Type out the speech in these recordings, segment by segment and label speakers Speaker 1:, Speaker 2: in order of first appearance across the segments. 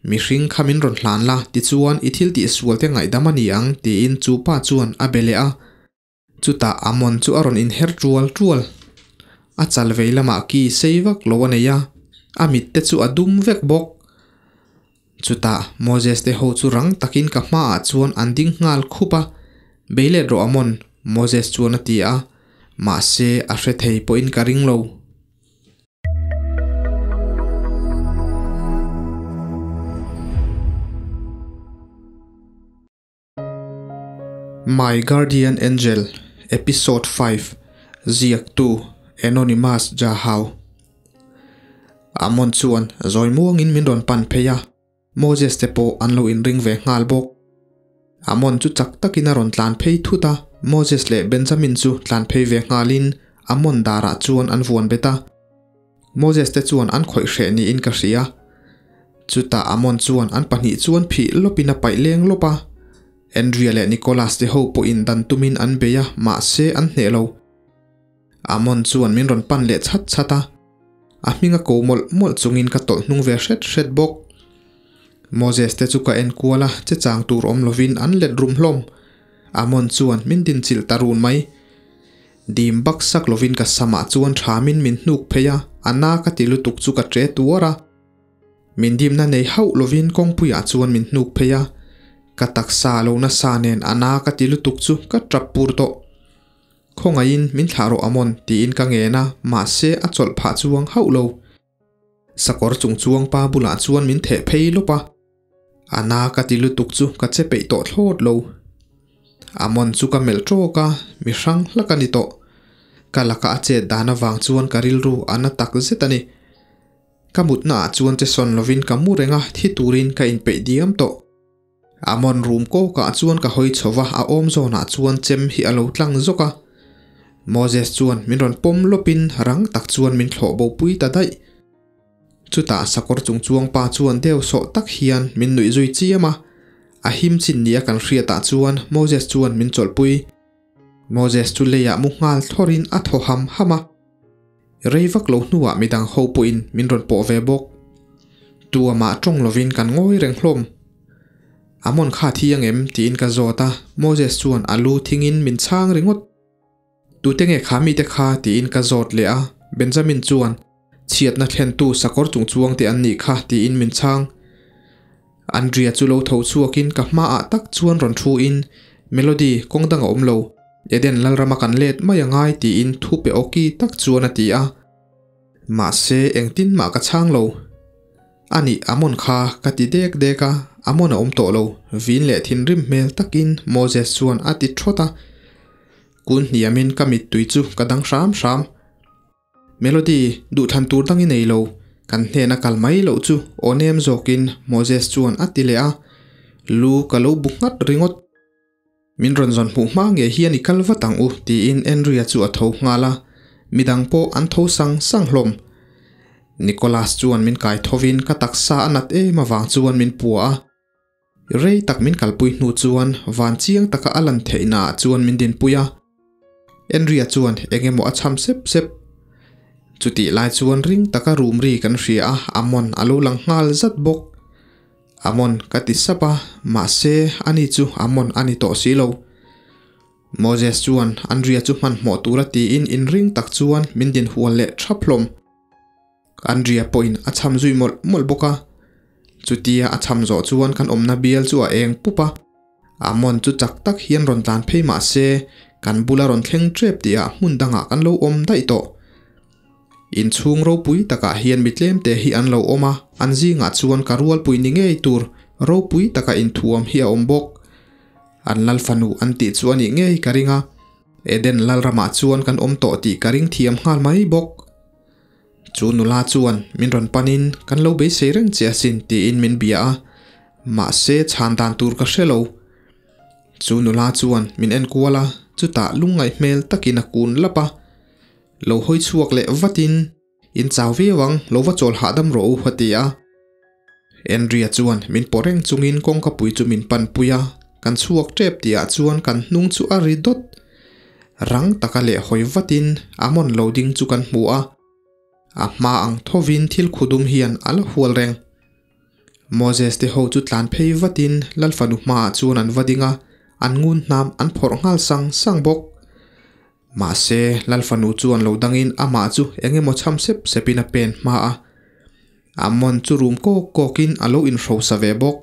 Speaker 1: Mihring kha min rawn hlan la, tichuan i thil tihsual te ngaihdam a ni ang, tiin chu pa chuan a be leh a. Chutah Amon chu a rawn inher tual tual. A chal vei lamah ki sei vak lo a nei a, a mit te chu a dum vek bawk. Chutah Moses te ho chu rang takin ka hmaah chuan an ding nghal khup a, Bei let rawh Amon, Moses chuan a ti a, mahse a hre thei pawhin ka ring lo. My Guardian Angel Episode 5 Ziaktu Anonymous Jahau Amon chuan zawi muangin min rawn pan phei a, Moses te pawh an lo inring ve nghal bawk. Amon chu chak takin a rawn tlan phei thut a, Moses leh Benjamin chu tlan phei ve nghalin Amon darah chuan an vuan bet a. Moses te chuan an khawih hreh niin ka hria. Chutah Amon chuan an pahnih chuan phih lawpin a paih leng lawp a. Andrea leh Nicholas te ho pawhin dan tumin an bei a, mahse an hneh lo. Amon chuan min rawn pan leh chhat chhat a. A hming a ko mawlh mawlh chungin ka tawlh hnung ve hret hret bawk. Moses te chu ka en kual a, che chang tur awm lovin an let rum hlawm. Amon chuan min dinchilh ta run mai. Dim bak sak lovin ka samah chuan thamin min hnuk phei a, a na ka ti lutuk chu ka tre tuar a. Min dimna nei hauh lovin kawngpuiah chuan min hnuk phei a, ka taksa lo nasa nen a na ka ti lutuk chu ka tap pur tawh. Khawngaihin min thlah rawh Amon tiin ka ngen a, mahse a chawlh phah chuang hauh lo. Sakawr chung chuang pa bulah chuan min theh phei lawp a, a na ka ti lutuk chu ka che peih tawh thlawt lo. Amon chu ka melh tawk a, mi hrang hlak a ni tawh. Ka laka a chet dan avang chuan ka rilru a na tak zet a ni. Ka mutna ah chuan che sawn lovin ka mu reng a, thi turin ka inpeih diam tawh. Amon room kawkah chuan ka hawi chho va, a awm zawnah chuan chem hi a lo tlang zawk a. Moses chuan min rawn pawm lawpin rang tak chuan min thlawh bo pui ta daih. Chutah sakawr chung chuang pa chuan deu sawh tak hian min nuih zui chiam a, a him chin nia kan hriatah chuan Moses chuan min chawlhpui. Moses chu leiah mu nghal thlawrin a thaw ham ham a. Rei vak lo hnuah midang ho pawhin min rawn pawh ve bawk. Tuamah tawng lovin kan ngawi reng hlawm. Amon kha thi ang em? tiin ka zawt a, Moses chuan a lu thingin min chhang ringawt. Tute nge kha mite kha? tiin ka zawt leh a, Benjamin chuan, Chhiatna thlentu sakawr chung chuang te an nih kha, tiin min chhang. Andrea chu lo tho chhuakin ka hmaah tak chuan rawn thu in, Melody, kawng dang a awm lo. Eden Lalrama kan let mai a ngai tiin thu pe awki tak chuan a ti a. Mahse engtin mah ka chhang lo. Anih Amon kha ka ti dek dek a, Amon a awm tawh lo, vin leh thinrim hmel takin Moses chuan a ti thawt a. Kun hniamin ka mittui chu ka dang hram hram. Melody, duhthlan tur dang i nei lo, kan hnena kal mai loh chu aw nem zawkin Moses chuan a ti leh a, lu ka lo bu nghat ringawt. Min rawn zawn hmuh hma ngei hian i kal vat ang u tiin Andrea chu a tho nghal a, midang pawh an tho sang sang hlawm. Nicholas chuan min kai thovin ka taksa a nat em avang chuan min pua a, rei tak min kalpui hnu chuan van chiang taka a lan theihnaah chuan min dinpui a. Andrea chuan eng emaw a cham sep sep. Chutih lai chuan ring taka rum ri kan hria a, Amon a lo lang nghal zat bawk. Amon ka ti sap a, mahse ani chu Amon a ni tawh si lo. Moses chuan Andria chu hmanhmawh tura tiin inring tak chuan min din hual leh thap hlawm. Andria pawhin a cham zui mawlh mawlh bawk a. Chutia a cham zawh chuan kan awmna bial chu a eng pup a. Amon chu chak tak hian rawn tlan phei mahse kan bula rawn thleng tep tihah hmun dangah kan lo awm daih tawh. Inchhung ropui takah hian mi tlemte hi an lo awm a, an zingah chuan ka rualpui ni ngei tur ropui taka inthuam hi a awm bawk. An lal fanu an tih chu a nih ngei ka ring a, Eden lalramah chuan kan awm tawh tih ka ring thiam nghal mai bawk. Chu nula chuan min rawn panin kan lo beisei reng che asin tiin min bia a, mahse chhan dan tur ka hre lo. Chu nula chuan min enkual a, chutah lungngaih hmel takin a kun lap a. Lo hawi chhuak leh vatin, In chau viau ang, lo va chawl hahdam rawh u, a ti a. Andrea chuan min pawh reng chungin kawngkapui chu min panpui a, kan chhuak tep tihah chuan kan hnung chu a ri dawt. Rang taka leh hawi vatin Amon lo ding chu kan hmu a, a hma ang thovin thil khudum hian a la hual reng. Moses te ho chu tlan phei vatin Lal Fanu hmaah chuan an va ding a, an ngun hnam an phawrh nghal sang sang bawk. Mahse, Lal Fanu chuan lo dangin amah chu eng emaw chham sep sepin a pen hma a. Amon chu rum kawk kawkin a lo inhrosa ve bawk.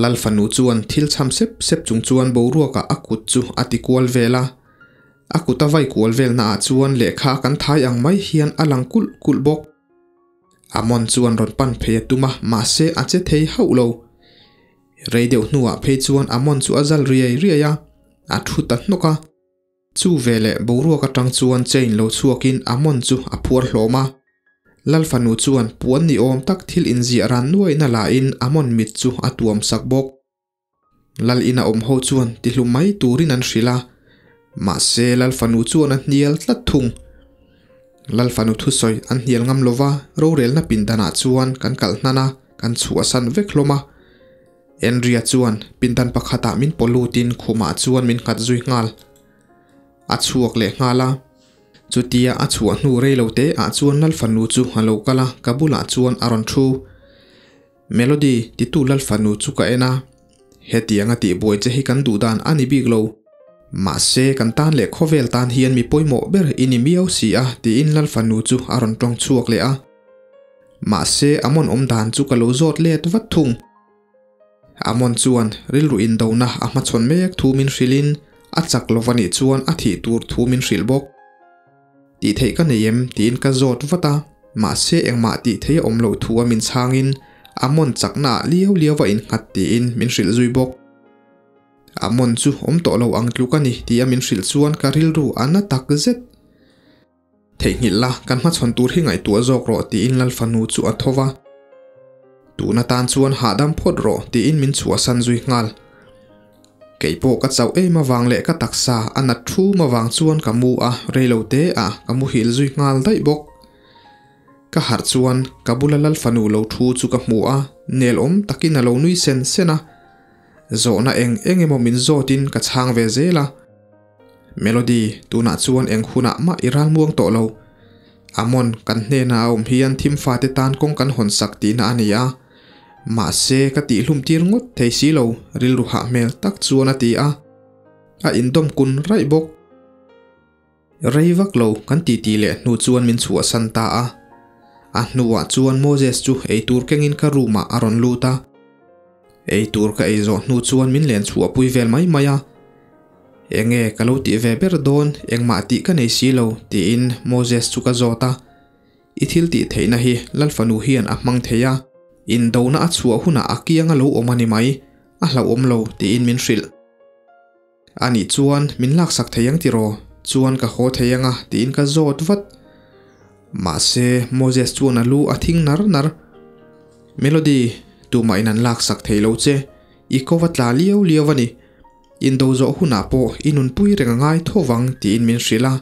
Speaker 1: Lal Fanu chuan thil chham sep sep chung chuan boruakah a kut chu a ti kual vel a. A kut a vai kual velnaah chuan lehkha kan thai ang mai hian a lang kulh kulh bawk. Amon chuan rawn pan phei a tum a, mahse a che thei hauh lo. Rei deuh hnuah phei chuan Amon chu a zal riai riai a, a thu ta hnawk a. Chu veleh boruak atang chuan chain lo chhuakin Amon chu a phuar hlawm a. Lal fanu chuan puan ni awm tak thil inziah ran nuaihna lahin Amon mit chu a tuam sak bawk. Lal ina awm ho chuan tihlum mai turin an hrilh a, mahse Lal fanu chuan a hnial tlat thung. Lal fanu thusawi an hnial ngam lova rorelna pindanah chuan kan kalh hnan a, kan chhuahsan vek hlawm a. Andrea chuan pindan pakhatah min paw lutin khumah chuan min nghat zui nghal. A chhuak leh nghal a. Chutia a chhuah hnu rei lo te ah chuan Lal fanu chu a lo kal a, ka bulah chuan a rawn thu. Melody, titu Lal fanu chu ka en a. Hetianga tihbuai che hi kan duh dan a ni bik lo. Mahse, kan tan leh khawvel tan hian mi pawimawh ber i ni miau si a, tiin Lal fanu chu a rawn tawng chhuak leh a. Mahse, Amon awm dan chu ka lo zawt let vat thung. Amon chuan rilru indona a hmachhawn mek thu min hrilhin a chak lo va nih chuan a thih tur thu min hrilh bawk. Tih theih ka nei em? tiin ka zawt vat a, mahse engmah tih theih a awm loh thu a min chhangin Amon chakna ah liau liau a innghat tiin min hrilh zui bawk. Amon chu awm tawh lo ang tluk a ni ti a min hrilh chuan ka rilru a na tak zet. Theihnghilh la, kan hmachhawn tur hi ngaihtuah zawk rawh tiin Lal fanu chu a tho va. Tun atan chuan hahdam phawt rawh tiin min chhuahsan zui nghal. Kei pawh ka chauh em avang leh ka taksa a nat thum avang chuan ka mu a, reilo te ah ka muhil zui nghal daih bawk. Ka harh chuan ka bula Lal fanu lo thu chu ka hmu a, nel awm takin a lo nui sen sen a. Zawhna eng eng emaw min zawtin ka chhang ve zel a. Melody, tunah chuan eng hunah mah i ralmuang tawh lo. Amon, kan hnena a awm hian thim fate tan kawng kan hawn sak tihna a ni a. Mahse, ka tihhlum tir ngawt thei si lo, rilru hah hmel tak chuan a ti a. A indawm kun raih bawk. Rei vak lo kan titi leh hnu chuan min chhuahsan ta a. A hnuah chuan Moses chu eitur kengin ka room ah a rawn lut a. Eitur ka ei zawh hnu chuan min len chhuahpui vel mai mai a. Enge ka lo tih ve ber dawn, engmah tih ka nei si lo, tiin Moses chu ka zawt a. I thil tih theihna hi Lal Fanu hian a hmang thei a, indona a chhuah hunah a kiang a lo awm a ni mai, a hlauhawm lo, tiin min hrilh. Anih chuan min laksak thei ang tiraw? Chuan ka haw thei anga, tiin ka zawt vat. Mahse, Moses chuan a lu a thing nar nar. Melody, tumah in an laksak thei lo che, i ko va tla liau liau a ni. Indo zawh hunah pawh i nunpui reng a ngai tho vang tiin min hrilh a,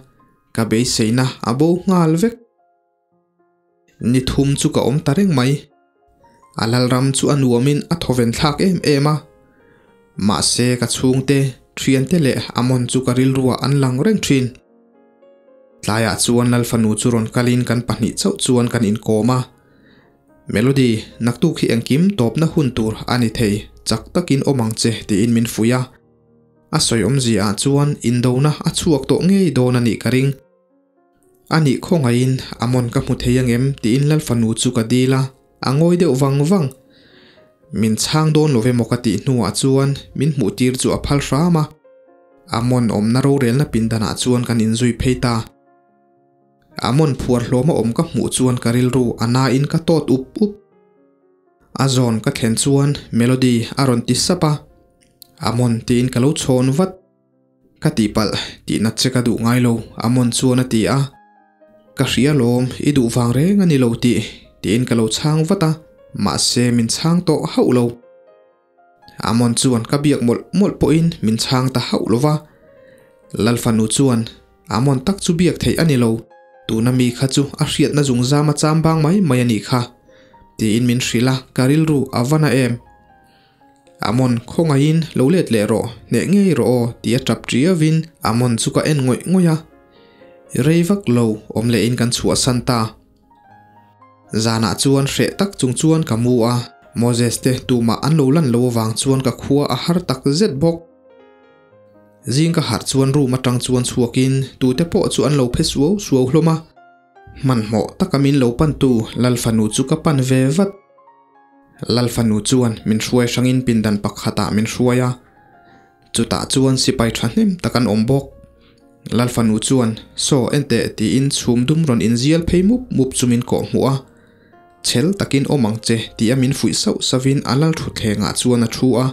Speaker 1: ka beiseina a bo nghal vek. Ni thum chu ka awm ta reng mai. A lalram chu a nuamin a thawven thlak em em a. Mahse ka chhungte, thiante leh Amon chu ka rilruah an lang reng thin. Tlaiah chuan Lalfanu chu rawn kalin kan pahnih chauh chuan kan inkawm a. Melody, naktuk hi engkim tawpna hun tur a ni thei, chak takin awm ang che tiin min fuih a. A sawi awmzia ah chuan indona a chhuak tawh ngei dawn a nih ka ring. A nih khawngaihin Amon ka hmu thei angem tiin Lal fanu chu ka dil a, a ngawi deuh vang vang. Min chhang dawn lo emaw ka tih hnuah chuan min hmuh tir chu a phal hram a. Amon awmna rorelna pindanah chuan kan inzui phei ta. Amon phuar hlawm a awm ka hmuh chuan ka rilru a na in ka tawt up up. A zawn ka thlen chuan Melody a rawn ti sap a, Amon tiin ka lo chhawn vat. Ka tihpalh tih nat che ka duh ngai lo Amon chuan a ti a. Ka hria lawm i duh vang reng a ni lo tih tiin ka lo chhang vat a, mahse min chhang tawh hauh lo. Amon chuan ka biak mawlh mawlh pawhin min chhang ta hauh lo va. Lal fanu chuan Amon tak chu biak theih a ni lo, tuna mi kha chu a hriatna zungzam a cham bang mai mai a nih kha, tiin min hrilh a, ka rilru a va na em. Amon, khawngaihin lo let leh rawh, hneh ngei rawh aw, ti a tap ṭiavin Amon chu ka en ngawih ngawih a. Rei vak lo awm lehin kan chhuahsan ta. Zanah chuan hreh tak chung chuan ka mu a, Moses te tumah an lo lan lo avang chuan ka khua a har tak zet bawk. Zing ka harh chuan room atang chuan chhuakin tute pawh chu an lo phe suau suau hlawm a. Hmanhmawh taka min lo pantu Lalfanu chu ka pan ve vat. Lalfanu chuan min hruai hrangin pindan pakhatah min hruai a. Chutah chuan sipai thahnem tak an awm bawk. Lalfanu chuan, Saw enteh tiin chhum dum rawn inzial phei mup mup chu min kawh hmuh a. Chhel takin awm ang che tia min fuih sauh sauhin a lalthutthlengah chuan a thu a.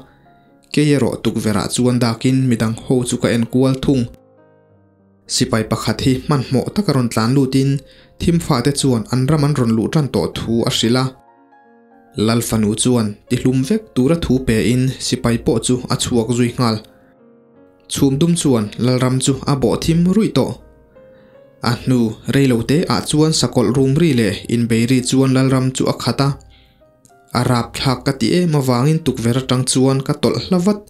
Speaker 1: Kei erawh tukverhah chuan dakin midang ho chu ka en kual thung. Sipai pakhat hi hmanhmawh taka rawn tlan lutin thim fate chuan an ram an rawn luh tan tawh thu a hrilh a. Lal fanu chuan tihlum vek tura thu pein sipai pawh chu a chhuak zui nghal. Chhum dum chuan Lalram chu a bawh thim ruih tawh. A hnu reilote ah chuan sakawlh rum ri leh inbei ri chuan Lalram chu a khat a. A rapthlak ka ti em avangin tukverh atang chuan ka tawlh hla vat.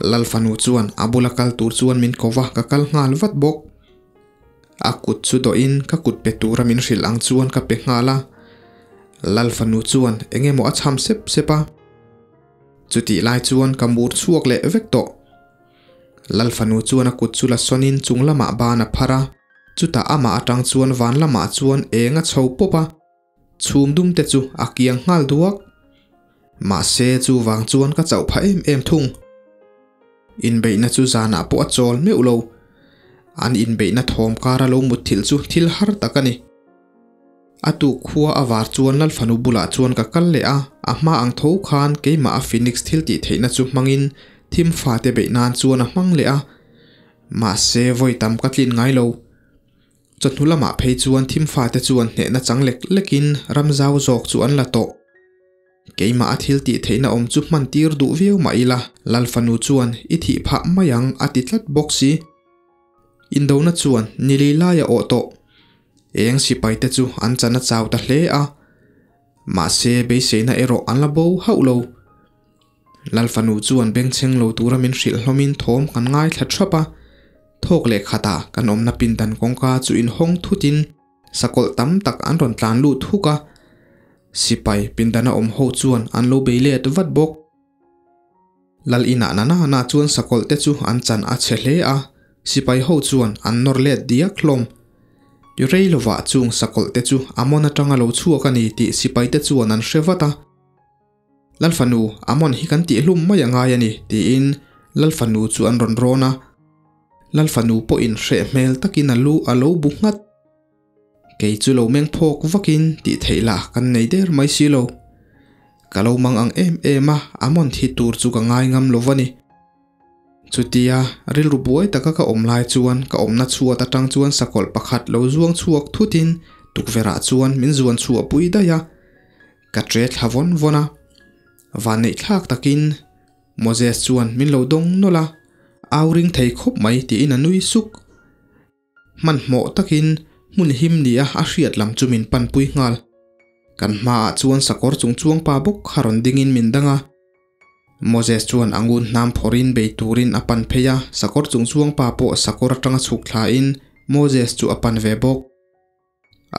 Speaker 1: Lal fanu chuan a bula kal tur chuan min ko va, ka kal nghal vat bawk. A kut chu dawhin ka kut pe tura min hrilh ang chuan ka pe nghal a. Lal fanu chuan eng emaw a chham sep sep a. Chutih lai chuan ka mur chhuak leh vek tawh. Lal fanu chuan a kut chu la sawnin chung lamah ban a phar a. Chutah amah atang chuan van lamah chuan eng a chho pawp a. Chhum dum te chu a kiang nghal duak. Mahse chuvang chuan ka chauh phah em em thung. Inbeihna chu zanah pawh a chawl meuh lo. An inbeihna thawm kara lo mutthilh chu thil har tak a ni. A tuk khua a var chuan Lalfanu bulah chuan ka kal leh a, a hma ang tho khan keimah a Phoenix thil tih theihna chu hmangin thim fate beih nan chuan a hmang leh a. Mahse vawi tam ka tlin ngai lo. Chawhnu lamah phei chuan thim fate chuan hnehna chang lek lekin ram zau zawk chu an la tawh. Keimah a thil tih theihna awm chu hman tir duh viau mah ila, Lal fanu chuan i thih phah mai ang a ti tlat bawk si. Indona chuan ni lei lai a awh tawh. Eng sipai te chu an chan a chau ta hle a. Mahse beiseina erawh an la bo hauh lo. Lal fanu chuan bengchheng lo tura min hrilh hlawmin thawm kan ngaithla thap a. Thawk leh khatah kan awmna pindan kawngka chu inhawng thutin sakawlh tam tak an rawn tlan lut huk a. Sipai pindana awm ho chuan an lo bei let vat bawk. Lal inah nana na chuan sakawlh te chu an chan a chhe hle a, sipai ho chuan an nawr let diak hlawm. Rei lovah chung sakawlh te chu Amon atanga lo chhuak a ni tih sipai te chuan an hre vat a. Lal fanu, Amon hi kan tihhlum mai a ngai a ni, tiin Lal fanu chu an rawn rawn a. Lal fanu pawhin hreh hmel takin a lu a lo bu nghat. Kei chu lo meng phawk vakin tih theih lah kan nei der mai si lo. Ka lo mang ang em em a, Amon thi tur chu ka ngai ngam lo va ni. Chutia rilru buai taka ka awm lai chuan ka awmna chhuat atang chuan sakawlh pakhat lo zuang chhuak thutin tukverhah chuan min zuan chhuah pui daih a. Ka tre thla vawn vawn a, vanneih thlak takin Moses chuan min lo dawng nawlh a, au ring thei khawp mai tiin a nui suk. Hmanhmawh takin hmun him nia a hriat lam chu min panpui nghal. Kan hmaah chuan sakawr chung chuang pa bawk kha rawn dingin min dang a. Moses chuan a ngun hnam phawrhin bei turin a pan phei a, sakawr chung chuang pa pawh sakawr atanga chhuk thlain Moses chu a pan ve bawk.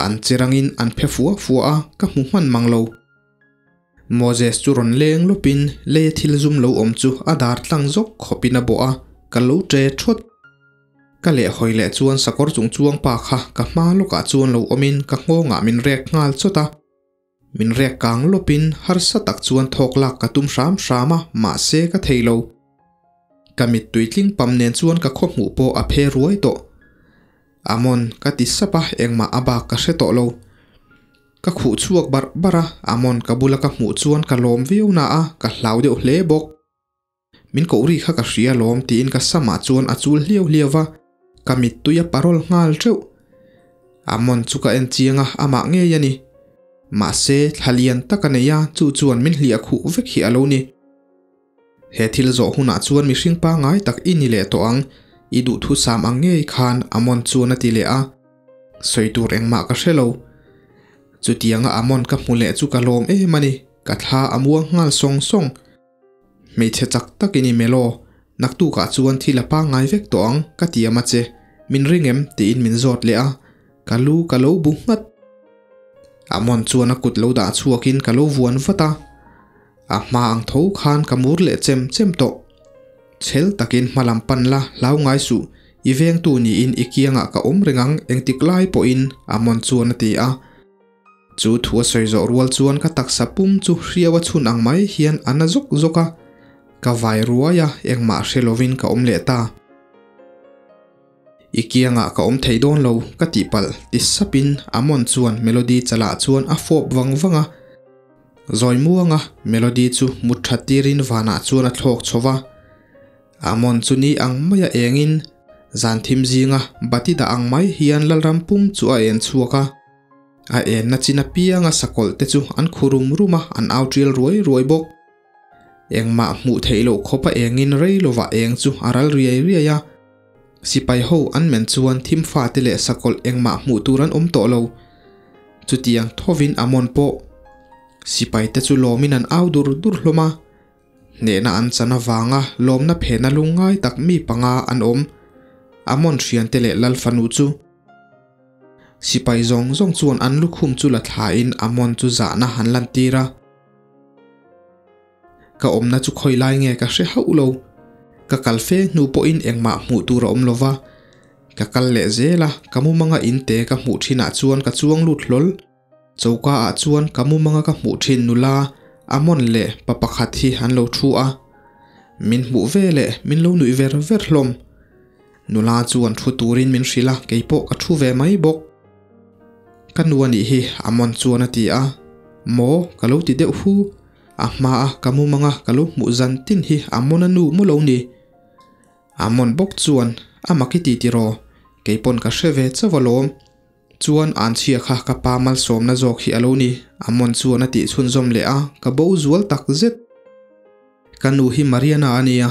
Speaker 1: An che rangin an phe fua fua a, ka hmu hman mang lo. Moses chu rawn leng lawpin lei thil zum lo awm chu a dar tlang zawk khawpin a bawh a, ka lo ṭe ṭhawt. Ka lehhawi leh chuan sakawr chung chuang pa kha ka hma lawkah chuan lo awmin ka nghawngah min rek nghal chawt a. Min rek kang lawpin harsa tak chuan thawk lak ka tum hram hram a, mahse ka thei lo. Ka mittui tling pam nen chuan ka khaw hmuh pawh a phe ruai tawh. Amon, ka ti sap a, engmah a bak ka hre tawh lo. Ka khuh chhuak barh barh a, Amon ka bula ka hmuh chuan ka lawm viau na a, ka hlau deuh hle bawk. Min koh ri kha ka hria lawm tiin ka samah chuan a chul hliau hliau va, ka mittui a parol nghal teuh. Amon chu ka en chiang a, amah ngei a ni. Mahse, thla lian tak a nei a, chu chuan min hliah khuh vek hi a lo ni. He thil zawh hunah chuan mihring pangngai tak i ni leh tawh ang, i duhthusam ang ngei khan Amon chuan a ti leh a. Sawi tur engmah ka hre lo. Chutianga Amon ka hmu leh chu ka lawm em a ni, ka thla a muang nghal sawng sawng. Hmeichhe chak tak i ni Melo, naktukah chuan thil a pangngai vek tawh ang, ka tiam a che, min ring em? tiin min zawt leh a, ka lu ka lo bu nghat. Amon chuan a kut lo dah chhuakin ka lo vuan vat a. A hma ang tho khan ka mur leh chem chem tawh. Chhel takin hma lam pan la hlau ngai suh, i vengtu niin i kiangah ka awm reng ang engtik lai pawhin Amon chuan a ti a. Chu thu a sawi zawh rual chuan ka taksa pum chu hriau a chhun ang mai hian a na zawk zawk a, ka vai ruai a, engmah hre lovin ka awm leh ta. I kiangah ka awm thei dawn lo, ka tihpalh, ti sapin Amon chuan Melody chalah chuan a fawp vang vang a. Zawi muanga Melody chu mut that tirin vanah chuan a thlawk chho va. Amon chu ni ang maia engin zan thim zinga bati dah ang mai hian Lalram pum chu a en chhuak a. A enna chin apianga sakawlh te chu an khu rum rum a, an au tial ruai ruai bawk. Engmah hmuh theih loh khawpa engin rei lovah eng chu a ral riai riai a. Sipai ho an men chuan thim fate leh sakawlh engmah hmuh tur an awm tawh lo. Chutiang thovin Amon pawh sipai te chu lawmin an au dur dur hlawm a. Hnehna an chan avanga lawmna phena lungngai tak mi panga an awm. Amon hriante leh Lal fanu chu sipai zawng zawng chuan an lukhum chu la thlain Amon chu zahna an lantir a. Ka awmna chu khawi lai nge ka hre hauh lo. Ka kal fe hnu pawhin engmah hmuh tur a awm lo va. Ka kal leh zel a, ka mumanga in te ka hmuh thinah chuan ka chuang lut hlawl. Choka ah chuan ka mumanga ka hmuh thin nula Amon leh pa pakhat hi an lo thu a. Min hmuh ve leh min lo nuih ver ver hlawm. Nula chuan thu turin min hrilh a, keipawh ka thu ve mai bawk. Ka nu a nih hi, Amon chuan a ti a. Maw? Ka lo ti deuh hu. A hmaa ka mumanga ka lo hmuh zan tin hi Amon a nu maw lo ni? Amon bawk chuan, A mak i ti tiraw? Keipawn ka hre ve chauh alawm. Chuan anchhia kha ka pa malsawmna zawk hi a lo ni, Amon chuan a tih chhunzawm leh a, ka bo zual tak zet. Ka nu hi Mariana a nia,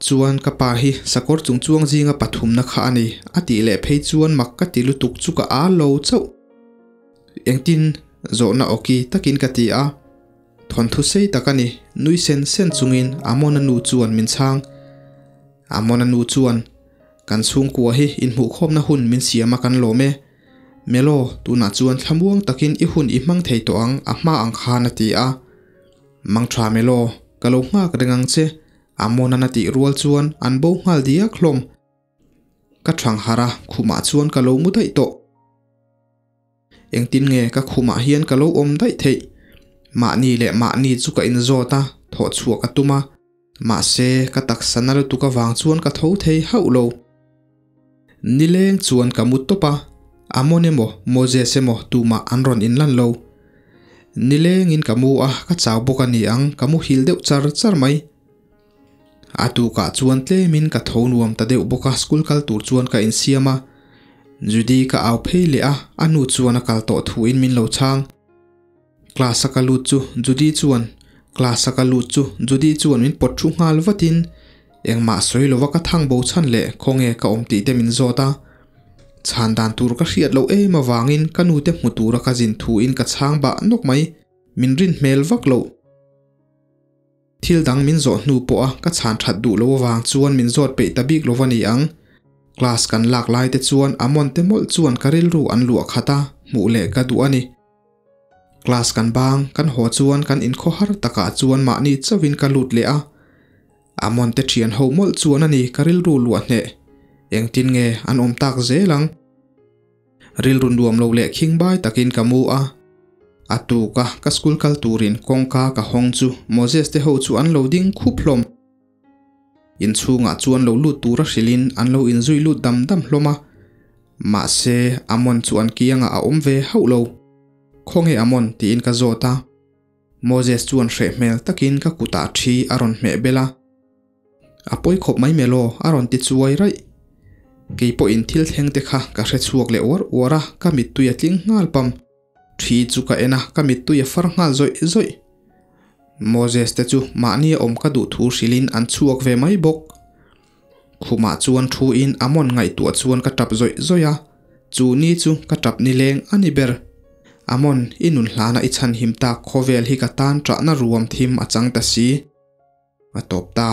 Speaker 1: chuan ka pa hi sakawr chungchuang zinga pathumna kha a ni, a tih leh phei chuan mak ka ti lutuk chu ka â lo chauh. Engtin? Zawhna awki takin ka ti a. Thawnthu sei tak a ni, nui sen sen chungin Amona nu chuan min chhang. Amona nu chuan, Kan chhungkua hi inhmuhkhawmna hun min siam a kan lawm e. Melo, tunah chuan thlamuang takin i hun i hmang thei tawh ang a hma ang khan a ti a. Mangtha Melo, ka lo nghak reng ang che, Amonan a tih rual chuan an bo nghal diak hlawm. Ka thang harh a, khumah chuan ka lo mu daih tawh. Engtin nge ka khumah hian ka lo awm daih theih? Mahni leh mahni chu ka inzawt a, thawh chhuah ka tum a. Mahse, ka taksa na lutuk avang chuan ka tho thei hauh lo. Nileng chuan ka mu tawp a, Amon emaw Moses emaw tumah an rawn inlan lo. Nilengin ka mu a, ka chau bawk a ni ang, ka muhil deuh char char mai. A tukah chuan tlemin ka tho nuam ta deuh bawk a, school kal tur chuan ka insiam a. Judy ka au phei leh a, a nu chuan a kal tawh thuin min lo chhang. Class a ka lut chu Judy chuan Class a ka lut chu Judy chuan min pawt thu nghal vatin engmah sawi lova ka thang bo chhan leh khawnge ka awm tih te min zawt a. Chhan dan tur ka hriat loh em avangin ka nu te hmu tura ka zin thuin ka chhang bah nawk mai, min rin hmel vak loh. Thil dang min zawh hnu pawha ka chhan that duh lo avang chuan min zawt peih ta bik lo va ni ang. Class kan lak lai te chuan Amon te mawlh chuan ka rilru an luah khat a, hmuh leh ka duh a ni. Class kan bang, kan haw chuan kan inkhawhar takah chuan mahni chauhin ka lut leh a. Amon te thian ho mawlh chuan a ni ka rilru luah hneh. Engtin nge an awm tak zel ang? Rilru nuam lo leh khingbai takin ka mu a. A tuk a, ka school kal turin kawngka ka hawng chu Moses te ho chu an lo ding khup hlawm. Inchhungah chuan lo lut tura hrilhin an lo inzui lut dam dam hlawm a. Mahse, Amon chu an kiangah a awm ve hauh lo. Khawnge Amon? tiin ka zawt a. Moses chuan hreh hmel takin ka kutah thi a rawn hmeh bel a. A pawi khawp mai melaw a rawn ti chuai raih. Kei pawhin thil thleng te kha ka hre chhuak leh uar uar a, ka mittui a tling nghal pam. Thi chu ka en a, ka mittui a far nghal zawih zawih. Moses te chu mahni a awm ka duh thu hrilhin an chhuak ve mai bawk. Khumah chuan thu in Amon ngaihtuah chuan ka tap zawih zawih a, chu ni chu ka tap nileng a ni ber. Amon, i nun hlana i chhanhim tak khawvel hi ka tan ṭahna ruam thim a chang ta si. A tawp ta.